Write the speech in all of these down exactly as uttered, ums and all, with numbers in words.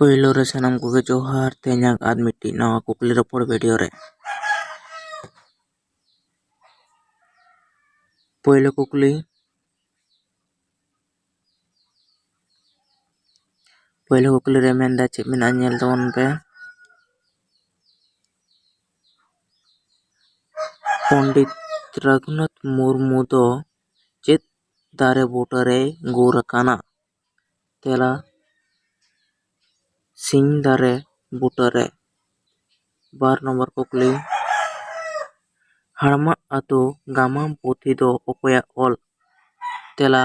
ᱯᱳᱭᱞᱳ ᱨᱮ ᱥᱟᱱᱟᱢ ᱠᱚᱜᱮ ᱡᱚᱦᱟᱨ, ᱛᱮᱦᱮᱧᱟᱜ ᱟᱨ ᱢᱤᱫᱴᱤᱡ ᱱᱟᱣᱟ ᱠᱩᱠᱞᱤ ᱨᱚᱯᱚᱲ ᱵᱷᱤᱰᱤᱭᱳ ᱨᱮ᱾ ᱯᱳᱭᱞᱳ ᱠᱩᱠᱞᱤ, ᱯᱳᱭᱞᱳ ᱠᱩᱠᱞᱤ ᱨᱮ ᱢᱮᱱᱫᱟ ᱪᱮᱫ ᱢᱮᱱᱟᱜᱼᱟ, ᱧᱮᱞ ᱛᱟᱵᱚᱱ ᱯᱮ᱾ ᱯᱚᱱᱰᱤᱛ ᱨᱟᱹᱜᱷᱩᱱᱟᱛᱷ ᱢᱩᱨᱢᱩ ᱫᱚ ᱪᱮᱫ ᱫᱟᱨᱮ ᱵᱩᱴᱟᱹ ᱨᱮᱭ ᱜᱩᱨ ᱟᱠᱟᱱᱟ? ᱛᱮᱞᱟ, ᱥᱤᱧ ᱫᱟᱨᱮ ᱵᱩᱴᱟᱹ ᱨᱮ᱾ ᱵᱟᱨ ᱱᱚᱢᱵᱚᱨ ᱠᱩᱠᱞᱤ, ᱦᱟᱲᱢᱟᱜ ᱟᱹᱛᱩ ᱜᱟᱢᱟᱢ ᱯᱩᱛᱷᱤ ᱫᱚ ᱚᱠᱚᱭᱟᱜ ᱚᱞ? ᱛᱮᱞᱟ,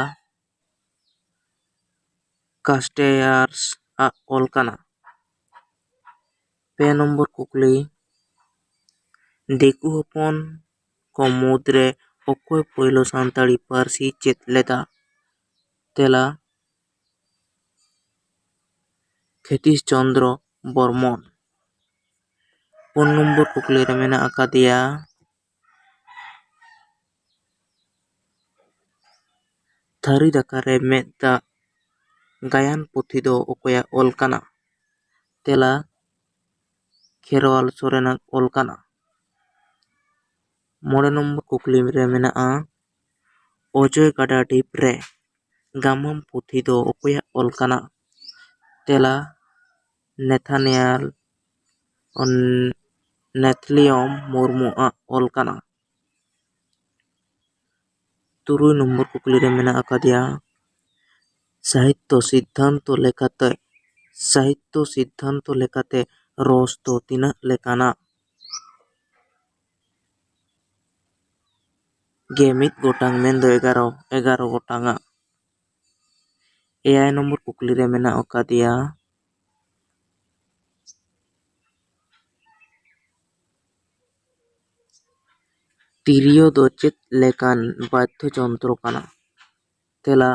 ᱠᱟᱥᱴᱮᱭᱟᱨᱥ ᱟᱜ ᱚᱞ ᱠᱟᱱᱟ᱾ ᱯᱮ ᱱᱚᱢᱵᱚᱨ ᱠᱩᱠᱞᱤ, ᱫᱤᱠᱩ ᱦᱚᱯᱚᱱ ᱠᱚ ᱢᱩᱫᱽᱨᱮ ᱚᱠᱚᱭ ᱯᱳᱭᱞᱳ ᱥᱟᱱᱛᱟᱲᱤ ᱯᱟᱹᱨᱥᱤ ᱪᱮᱫ ᱞᱮᱫᱟ? ᱛᱮᱞᱟ, ᱠᱷᱮᱛᱤᱥ ᱪᱚᱱᱫᱨᱚ ᱵᱚᱨᱢᱚᱱ᱾ ᱯᱩᱱ ᱱᱚᱢᱵᱚᱨ ᱠᱩᱠᱞᱤ ᱨᱮ ᱢᱮᱱᱟᱜ ᱟᱠᱟᱫᱮᱭᱟ, ᱛᱷᱟᱹᱨᱤ ᱫᱟᱠᱟ ᱨᱮ ᱢᱮᱫ ᱫᱟᱜ ᱜᱟᱭᱟᱱ ᱯᱩᱛᱷᱤ ᱫᱚ ᱚᱠᱚᱭᱟᱜ ᱚᱞ ᱠᱟᱱᱟ? ᱛᱮᱞᱟ, ᱠᱷᱮᱨᱣᱟᱞ ᱥᱚᱨᱮᱱᱟᱜ ᱚᱞ ᱠᱟᱱᱟ᱾ ᱢᱚᱬᱮ ᱱᱚᱢᱵᱚᱨ ᱠᱩᱠᱞᱤ ᱨᱮ ᱢᱮᱱᱟᱜᱼᱟ, ᱚᱡᱚᱭ ᱜᱟᱰᱟ ᱰᱷᱤᱯ ᱨᱮ ᱜᱟᱢᱟᱢ ᱯᱩᱛᱷᱤ ᱫᱚ ᱚᱠᱚᱭᱟᱜ ᱚᱞ ᱠᱟᱱᱟ? ᱛᱮᱞᱟ, ᱱᱮᱛᱷᱟᱱᱤᱭᱟᱞ ᱚᱱ-, ᱱᱮᱛᱷᱞᱤᱭᱚᱢ ᱢᱩᱨᱢᱩ ᱟᱜ ᱚᱞ ᱠᱟᱱᱟ᱾ ᱛᱩᱨᱩᱭ ᱱᱚᱢᱵᱚᱨ ᱠᱩᱠᱞᱤ ᱨᱮ ᱢᱮᱱᱟᱜ ᱟᱠᱟᱫᱮᱭᱟ, ᱥᱟᱦᱤᱛᱛᱚ ᱥᱤᱫᱽᱫᱷᱟᱱᱛᱚ ᱞᱮᱠᱟᱛᱮ, ᱥᱟᱦᱤᱛᱛᱚ ᱥᱤᱫᱽᱫᱷᱟᱱᱛᱚ ᱞᱮᱠᱟᱛᱮ ᱨᱚᱥ ᱫᱚ ᱛᱤᱱᱟᱹᱜ ᱞᱮᱠᱟᱱᱟ? ᱜᱮ ᱢᱤᱫ ᱜᱚᱴᱟᱝ, ᱢᱮᱱᱫᱚ ᱮᱜᱟᱨᱚ, ᱮᱜᱟᱨᱚ ᱜᱚᱴᱟᱝᱟ᱾ ᱮᱭᱟᱭ ᱱᱚᱢᱵᱚᱨ ᱠᱩᱠᱞᱤ ᱨᱮ ᱢᱮᱱᱟᱜ ᱟᱠᱟᱫᱮᱭᱟ, ᱛᱤᱨᱭᱳ ᱫᱚ ᱪᱮᱫ ᱞᱮᱠᱟᱱ ᱵᱟᱫᱽᱫᱷᱚ ᱡᱚᱱᱛᱨᱚ ᱠᱟᱱᱟ? ᱛᱮᱞᱟ,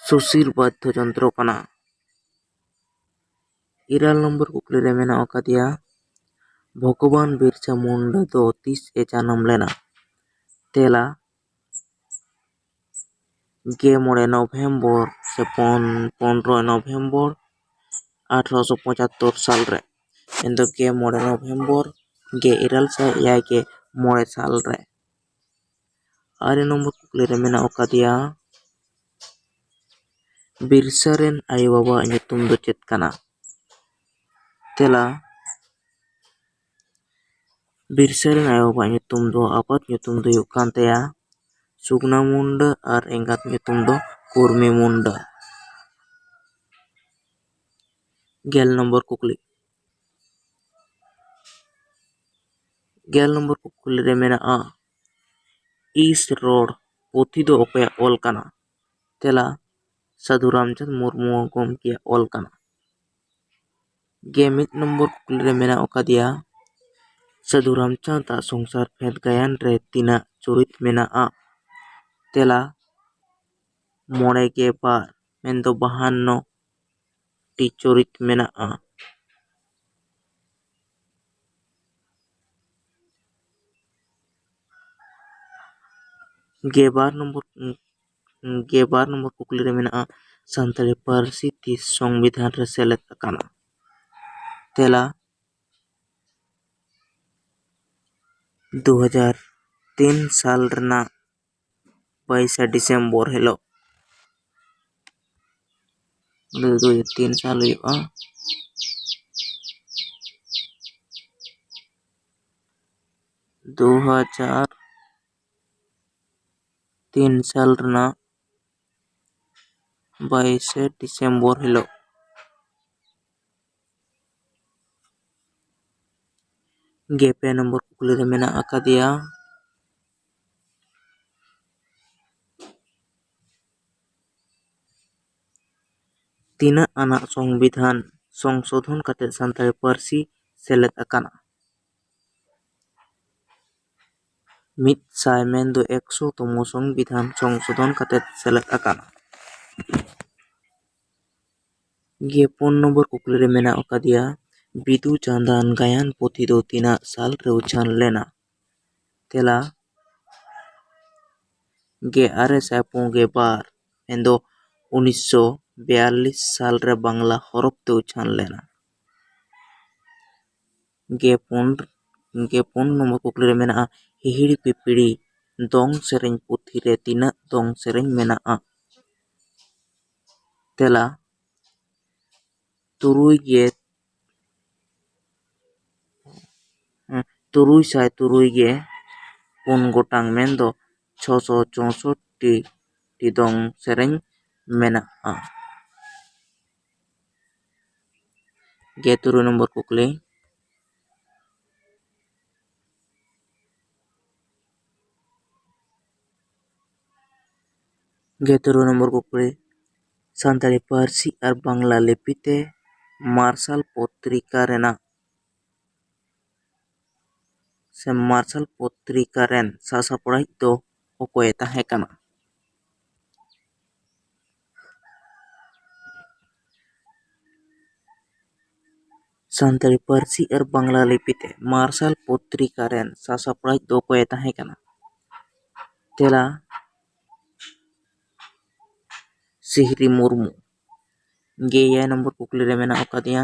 ᱥᱩᱥᱤᱨ ᱵᱟᱫᱽᱫᱷᱚ ᱡᱚᱱᱛᱨᱚ ᱠᱟᱱᱟ᱾ ᱤᱨᱟᱹᱞ ᱱᱚᱢᱵᱚᱨ ᱠᱩᱠᱞᱤ ᱨᱮ ᱢᱮᱱᱟᱜ ᱟᱠᱟᱫᱮᱭᱟ, ᱵᱷᱚᱜᱚᱵᱟᱱ ᱵᱤᱨᱥᱟ ᱢᱩᱱᱰᱟ ᱫᱚ ᱛᱤᱥ ᱮ ᱡᱟᱱᱟᱢ ᱞᱮᱱᱟ? ᱛᱮᱞᱟ, ᱜᱮ ᱢᱚᱬᱮ ᱱᱚᱵᱷᱮᱢᱵᱚᱨ ᱪᱷᱟᱯᱚᱱ, ᱯᱚᱱᱨᱚ ᱱᱚᱵᱷᱮᱢᱵᱚᱨ ᱟᱴᱷᱨᱚᱥᱚ ᱯᱚᱸᱪᱟᱛᱛᱳᱨ ᱥᱟᱞ ᱨᱮ, ᱢᱮᱱᱫᱚ ᱜᱮ ᱢᱚᱬᱮ ᱱᱚᱵᱷᱮᱢᱵᱚᱨ ᱜᱮ ᱤᱨᱟᱹᱞ ᱥᱟᱭ ᱮᱭᱟᱭ ᱜᱮ ᱢᱚᱬᱮ ᱥᱟᱞ ᱨᱮ᱾ ᱟᱨᱮ ᱱᱚᱢᱵᱚᱨ ᱠᱩᱠᱞᱤ ᱨᱮ ᱢᱮᱱᱟᱜ ᱟᱠᱟᱫᱮᱭᱟ, ᱵᱤᱨᱥᱟ ᱨᱮᱱ ᱟᱭᱳᱼᱵᱟᱵᱟᱣᱟᱜ ᱧᱩᱛᱩᱢ ᱫᱚ ᱪᱮᱫ ᱠᱟᱱᱟ? ᱛᱮᱞᱟ, ᱵᱤᱨᱥᱟ ᱨᱮᱱ ᱟᱭᱳᱼᱵᱟᱵᱟᱣᱟᱜ ᱧᱩᱛᱩᱢ ᱫᱚ, ᱟᱯᱟᱛ ᱧᱩᱛᱩᱢ ᱫᱚ ᱦᱩᱭᱩᱜ ᱠᱟᱱ ᱛᱟᱭᱟ ᱥᱩᱜᱽᱱᱟ ᱢᱩᱱᱰᱟ ᱟᱨ ᱮᱸᱜᱟᱛ ᱧᱩᱛᱩᱢ ᱫᱚ ᱠᱩᱨᱢᱤ ᱢᱩᱱᱰᱟ᱾ ᱜᱮᱞ ᱱᱚᱢᱵᱚᱨ ᱠᱩᱠᱞᱤ᱾ ᱜᱮᱞ ᱱᱚᱢᱵᱚᱨ ᱠᱩᱠᱞᱤ ᱨᱮ ᱢᱮᱱᱟᱜᱼᱟ, ᱤᱥ ᱨᱚᱲ ᱯᱩᱛᱷᱤ ᱫᱚ ᱚᱠᱚᱭᱟᱜ ᱚᱞ ᱠᱟᱱᱟ? ᱛᱮᱞᱟ, ᱥᱟᱹᱫᱷᱩ ᱨᱟᱢᱪᱟᱸᱫᱽ ᱢᱩᱨᱢᱩ ᱜᱚᱢᱠᱮᱭᱟᱜ ᱚᱞ ᱠᱟᱱᱟ᱾ ᱜᱮ ᱢᱤᱫ ᱱᱚᱢᱵᱚᱨ ᱠᱩᱠᱞᱤ ᱨᱮ ᱢᱮᱱᱟᱜ ᱟᱠᱟᱫᱮᱭᱟ, ᱥᱟᱹᱫᱷᱩ ᱨᱟᱢᱪᱟᱸᱫᱽ ᱟᱜ ᱥᱚᱝᱥᱟᱨ ᱯᱷᱮᱸᱫᱽ ᱜᱟᱭᱟᱱ ᱨᱮ ᱛᱤᱱᱟᱹᱜ ᱪᱚᱨᱤᱛ ᱢᱮᱱᱟᱜᱼᱟ? ᱛᱮᱞᱟ, ᱢᱚᱬᱮ ᱜᱮ ᱵᱟᱨ, ᱢᱮᱱᱫᱚ ᱵᱟᱦᱟᱱᱱᱚ ᱴᱤ ᱪᱚᱨᱤᱛ ᱢᱮᱱᱟᱜᱼᱟ᱾ ᱜᱮ ᱵᱟᱨ ᱱᱚᱢᱵᱚᱨ, ᱜᱮ ᱵᱟᱨ ᱱᱚᱢᱵᱚᱨ ᱠᱩᱠᱞᱤ ᱨᱮ ᱢᱮᱱᱟᱜᱼᱟ, ᱥᱟᱱᱛᱟᱲᱤ ᱯᱟᱹᱨᱥᱤ ᱛᱤᱥ ᱥᱚᱝᱵᱤᱫᱷᱟᱱ ᱨᱮ ᱥᱮᱞᱮᱫ ᱟᱠᱟᱱᱟ? ᱛᱮᱞᱟ, ᱫᱩ ᱦᱟᱡᱟᱨ ᱛᱤᱱ ᱥᱟᱞ ᱨᱮᱱᱟᱜ ᱵᱟᱭᱤᱥᱮ ᱰᱤᱥᱮᱢᱵᱚᱨ ᱦᱤᱞᱳᱜ᱾ ᱫᱩ ᱦᱟᱡᱟᱨ ᱛᱤᱱ ᱥᱟᱞ ᱦᱩᱭᱩᱜᱼᱟ᱾ ᱫᱩ ᱦᱟᱡᱟᱨ ᱛᱤᱱ ᱥᱟᱞ ᱨᱮᱱᱟᱜ ᱵᱟᱭᱤᱥᱮ ᱰᱤᱥᱮᱢᱵᱚᱨ ᱦᱤᱞᱳᱜ᱾ ᱜᱮ ᱯᱮ ᱱᱚᱢᱵᱚᱨ ᱠᱩᱠᱞᱤ ᱨᱮ ᱢᱮᱱᱟᱜ ᱟᱠᱟᱫᱮᱭᱟ, ᱛᱤᱱᱟᱹᱜ ᱟᱱᱟᱜ ᱥᱚᱝᱵᱤᱫᱷᱟᱱ ᱥᱚᱝᱥᱳᱫᱷᱚᱱ ᱠᱟᱛᱮ ᱥᱟᱱᱛᱟᱲᱤ ᱯᱟᱹᱨᱥᱤ ᱥᱮᱞᱮᱫ ᱟᱠᱟᱱᱟ? ᱢᱤᱫ ᱥᱟᱭ, ᱢᱮᱱᱫᱚ ᱮᱠᱥᱚ ᱛᱚᱢᱚ ᱥᱚᱝᱵᱤᱫᱷᱟᱱ ᱥᱚᱝᱥᱳᱫᱷᱚᱱ ᱠᱟᱛᱮ ᱥᱮᱞᱮᱫ ᱟᱠᱟᱱᱟ᱾ ᱜᱮ ᱯᱩᱱ ᱱᱚᱢᱵᱚᱨ ᱠᱩᱠᱞᱤ ᱨᱮ ᱢᱮᱱᱟᱜ ᱟᱠᱟᱫᱮᱭᱟ, ᱵᱤᱫᱩ ᱪᱟᱸᱫᱟᱱ ᱜᱟᱭᱟᱱ ᱯᱩᱛᱷᱤ ᱫᱚ ᱛᱤᱱᱟᱹᱜ ᱥᱟᱞ ᱨᱮ ᱩᱪᱷᱟᱹᱱ ᱞᱮᱱᱟ? ᱛᱮᱞᱟ, ᱜᱮ ᱟᱨᱮ ᱥᱟᱭ ᱯᱩᱱ ᱜᱮ ᱵᱟᱨ, ᱢᱮᱱᱫᱚ ᱩᱱᱤᱥᱥᱚ ᱵᱤᱭᱟᱞᱞᱤᱥ ᱥᱟᱞ ᱨᱮ ᱵᱟᱝᱞᱟ ᱦᱚᱨᱚᱯ ᱛᱮ ᱩᱪᱷᱟᱹᱱ ᱞᱮᱱᱟ᱾ ᱜᱮᱯᱩᱱ ᱜᱮᱯᱩᱱ ᱱᱚᱢᱵᱚᱨ ᱠᱩᱠᱞᱤ ᱨᱮ ᱢᱮᱱᱟᱜᱼᱟ, ᱦᱤᱦᱤᱲᱤ ᱯᱤᱯᱤᱲᱤ ᱫᱚᱝ ᱥᱮᱨᱮᱧ ᱯᱩᱛᱷᱤ ᱨᱮ ᱛᱤᱱᱟᱹᱜ ᱫᱚᱝ ᱥᱮᱨᱮᱧ ᱢᱮᱱᱟᱜᱼᱟ? ᱛᱮᱞᱟ, ᱛᱩᱨᱩᱭ ᱜᱮ ᱛᱩᱨᱩᱭ ᱥᱟᱭ ᱛᱩᱨᱩᱭ ᱜᱮ ᱯᱩᱱ ᱜᱚᱴᱟᱝ, ᱢᱮᱱᱫᱚ ᱪᱷᱚᱥᱚ ᱪᱳᱥᱳᱴᱴᱤ ᱴᱤ ᱫᱚᱝ ᱥᱮᱨᱮᱧ ᱢᱮᱱᱟᱜᱼᱟ᱾ ᱜᱮ ᱛᱩᱨᱩᱭ ᱱᱚᱢᱵᱚᱨ ᱠᱩᱠᱞᱤ᱾ ᱜᱮ ᱛᱩᱨᱩᱭ ᱱᱚᱢᱵᱚᱨ ᱠᱩᱠᱞᱤ, ᱥᱟᱱᱛᱟᱲᱤ ᱯᱟᱹᱨᱥᱤ ᱟᱨ ᱵᱟᱝᱞᱟ ᱞᱤᱯᱤ ᱛᱮ ᱢᱟᱨᱥᱟᱞ ᱯᱚᱛᱨᱤᱠᱟ ᱨᱮᱱᱟᱜ ᱥᱮ ᱢᱟᱨᱥᱟᱞ ᱯᱚᱛᱨᱤᱠᱟ ᱨᱮᱱ ᱥᱟᱥᱟᱯᱲᱟᱣᱤᱡ ᱫᱚ ᱚᱠᱚᱭᱮ ᱛᱟᱦᱮᱸ ᱠᱟᱱᱟ? ᱥᱟᱱᱛᱟᱲᱤ ᱯᱟᱹᱨᱥᱤ ᱟᱨ ᱵᱟᱝᱞᱟ ᱞᱤᱯᱤ ᱛᱮ ᱢᱟᱨᱥᱟᱞ ᱯᱚᱛᱨᱤᱠᱟ ᱨᱮᱱ ᱥᱟᱥᱟᱯᱲᱟᱣᱤᱡ ᱫᱚ ᱚᱠᱚᱭᱮ ᱛᱟᱦᱮᱸ ᱠᱟᱱᱟ? ᱛᱮᱞᱟ, ᱥᱤᱦᱨᱤ ᱢᱩᱨᱢᱩ᱾ ᱜᱮ ᱮᱭᱟᱭ ᱱᱚᱢᱵᱚᱨ ᱠᱩᱠᱞᱤ ᱨᱮ ᱢᱮᱱᱟᱜ ᱟᱠᱟᱫᱮᱭᱟ,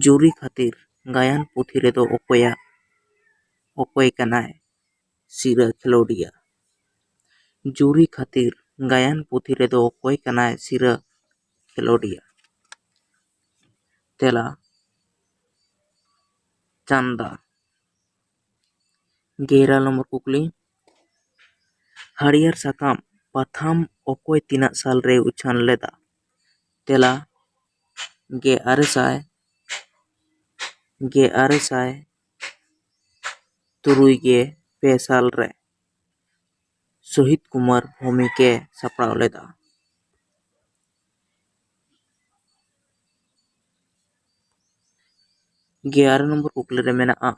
ᱡᱩᱨᱤ ᱠᱷᱟᱹᱛᱤᱨ ᱜᱟᱭᱟᱱ ᱯᱩᱛᱷᱤ ᱨᱮᱫᱚ ᱚᱠᱚᱭᱟᱜ ᱚᱠᱚᱭ ᱠᱟᱱᱟᱭ ᱥᱤᱨᱟᱹ ᱠᱷᱮᱞᱳᱰᱤᱭᱟᱹ? ᱡᱩᱨᱤ ᱠᱷᱟᱹᱛᱤᱨ ᱜᱟᱭᱟᱱ ᱯᱩᱛᱷᱤ ᱨᱮᱫᱚ ᱚᱠᱚᱭ ᱠᱟᱱᱟᱭ ᱥᱤᱨᱟᱹ ᱠᱷᱮᱞᱳᱰᱤᱭᱟᱹ? ᱛᱮᱞᱟ, ᱪᱟᱸᱫᱟ᱾ ᱜᱮᱞ ᱱᱚᱢᱵᱚᱨ ᱠᱩᱠᱞᱤ, ᱦᱟᱹᱨᱭᱟᱹᱲ ᱥᱟᱠᱟᱢ ᱯᱟᱛᱷᱟᱢ ᱚᱠᱚᱭ ᱛᱤᱱᱟᱹᱜ ᱥᱟᱞ ᱨᱮᱭ ᱩᱪᱷᱟᱹᱱ ᱞᱮᱫᱟ? ᱛᱮᱞᱟ, ᱜᱮ ᱟᱨᱮ ᱥᱟᱭ ᱜᱮ ᱟᱨᱮ ᱥᱟᱭ ᱛᱩᱨᱩᱭ ᱜᱮ ᱯᱮ ᱥᱟᱞ ᱨᱮ ᱥᱳᱦᱤᱛ ᱠᱩᱢᱟᱨ ᱵᱷᱳᱣᱢᱤᱠ ᱮ ᱥᱟᱯᱲᱟᱣ ᱞᱮᱫᱟ᱾ ᱜᱮ ᱟᱨᱮ ᱱᱚᱢᱵᱚᱨ ᱠᱩᱠᱞᱤ ᱨᱮ ᱢᱮᱱᱟᱜᱼᱟ,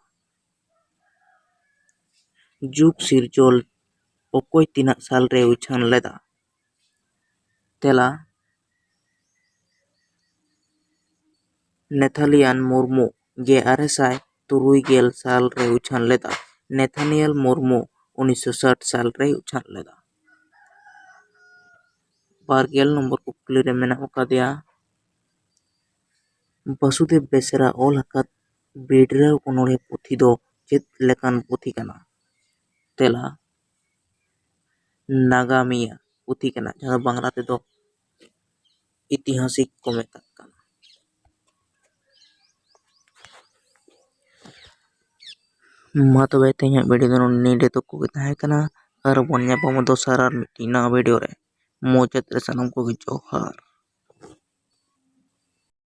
ᱡᱩᱜᱽ ᱥᱤᱨᱡᱚᱞ ᱚᱠᱚᱭ ᱛᱤᱱᱟᱹᱜ ᱥᱟᱞ ᱨᱮ ᱩᱪᱷᱟᱹᱱ ᱞᱮᱫᱟ? ᱛᱮᱞᱟ, ᱱᱮᱛᱷᱟᱞᱤᱭᱟᱱ ᱢᱩᱨᱢᱩ ᱜᱮ ᱟᱨᱮ ᱥᱟᱭ ᱛᱩᱨᱩᱭ ᱜᱮᱞ ᱥᱟᱞ ᱨᱮ ᱩᱪᱷᱟᱹᱱ ᱞᱮᱫᱟ᱾ ᱱᱮᱛᱷᱟᱱᱤᱭᱟᱞ ᱢᱩᱨᱢᱩ ᱩᱱᱤᱥᱥᱚ ᱥᱟᱴ ᱥᱟᱞ ᱨᱮᱭ ᱩᱪᱷᱟᱹᱱ ᱞᱮᱫᱟ᱾ ᱵᱟᱨ ᱜᱮᱞ ᱱᱚᱢᱵᱚᱨ ᱠᱩᱠᱞᱤ ᱨᱮ ᱢᱮᱱᱟᱜ ᱟᱠᱟᱫᱮᱭᱟ, ᱵᱟᱥᱩᱫᱮᱵ ᱵᱮᱥᱨᱟ ᱚᱞ ᱟᱠᱟᱫ ᱵᱤᱰᱨᱟᱹᱣ ᱚᱱᱚᱬᱦᱮ ᱯᱩᱛᱷᱤ ᱫᱚ ᱪᱮᱫ ᱞᱮᱠᱟᱱ ᱯᱩᱛᱷᱤ ᱠᱟᱱᱟ? ᱛᱮᱞᱟ, ᱱᱟᱜᱟᱢᱤᱭᱟᱹ ᱯᱩᱛᱷᱤ ᱠᱟᱱᱟ, ᱡᱟᱦᱟᱸ ᱫᱚ ᱵᱟᱝᱞᱟ ᱛᱮᱫᱚ ᱤᱛᱤᱦᱟᱥᱤᱠ ᱠᱚ ᱢᱮᱛᱟᱜ ᱠᱟᱱᱟ᱾ ᱢᱟ ᱛᱚᱵᱮ ᱛᱮᱦᱮᱧᱟᱜ ᱵᱷᱤᱰᱤᱭᱳ ᱫᱚ ᱱᱚᱰᱮ ᱛᱚᱠᱚ ᱜᱮ ᱛᱟᱦᱮᱸ ᱠᱟᱱᱟ᱾ ᱟᱨ ᱵᱚᱱ ᱧᱟᱯᱟᱢᱟ ᱫᱚᱥᱟᱨ ᱟᱨ ᱢᱤᱫᱴᱤᱡ ᱱᱟᱣᱟ ᱵᱷᱤᱰᱤᱭᱳ ᱨᱮ᱾ ᱢᱩᱪᱟᱹᱫ ᱨᱮ ᱥᱟᱱᱟᱢ ᱠᱚᱜᱮ ᱡᱚᱦᱟᱨ᱾